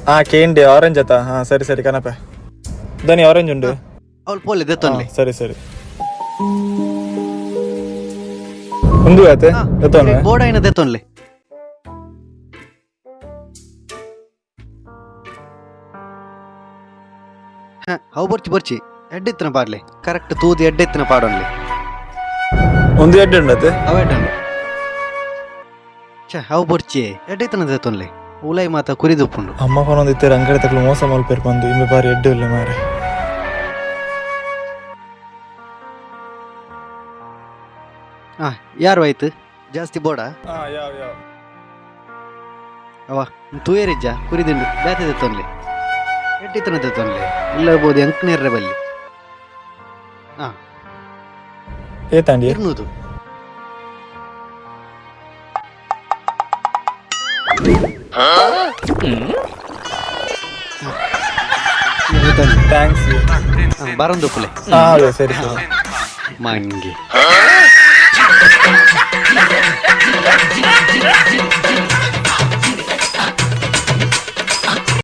ಹಾ ಕೇಂಡಿ orange ಆತಾ? ಹಾ, ಸರಿ ಸರಿ, ಕನಪೆ ದನಿ ಆರೆಂಜ್ ಉಂಡು. ಅವಳು ಪೋಲೆ ದೆತ್ತೊನ್ಲೆ. ಹಾ, ಸರಿ ಸರಿ. ಉಂದು ಆಯ್ತೆ, ಎತ್ತೊನ್ವೆ. ಬೋರ್ಡ್ ಐನ ದೆತ್ತೊನ್ಲೆ. ಹಾ, ಅವು ಬೊರ್ಚಿ ಬೊರ್ಚಿ, ಎಡ್ಡೆತ್ತಿನ ಪಾಡ್ಲೆ, ಕರೆಕ್ಟ್ ತೂದು ಎಡ್ಡೆತ್ತಿನ ಪಾಡೊನ್ಲೆ. ಒಂದು ಎಡ್ಡೆ ಉಂಡತೆ. ಅವ ಎಡ್ಡೆ. ಛೆ, ಅವು ಬೊರ್ಚಿ, ಎಡ್ಡೆತ್ತಿನ ದೆತ್ತೊನ್ಲೆ, ಉಲೈ ಮಾತ ಕುರಿದುಪ್ಪುಂಡು. ಅಮ್ಮ ಫೋನ್ ಇತ್ತಾರೆ, ಅಂಗಡಿ ತಕ್ಲು ಮೋಸ ಮಲ್ಪೇರ್ ಬಂದು ಇಂಬೆ ಬಾರಿ ಎಡ್ಡೆ ಇಲ್ಲ ಮಾರೆ. ಹಾ, ಯಾರು ಆಯ್ತು ಜಾಸ್ತಿ ಬೋಡ? ಹಾ, ಯಾವ ಯಾವ? ಅವ ತೂಯರಿಜ್ಜ, ಕುರಿದಿಂಡು ಬೇತೆ ದೆತ್ತೊನ್ಲೆ, ಎಡ್ಡೆತ್ತಿನ ದೆತ್ತೊನ್ಲೆ, ಇಲ್ಲ ಬೋದು ಎಂಕ್ನೇರ್ರೆ ಬಲ್ಲಿ. ಹಾ. ಏ ತಾಂಡಿ? 200. Thanks. ಬರಂದು ಪುಲೆ. ಹಾ, ಅದೇ, ಸರಿ ಸರಿ. ಮಂಗಿ.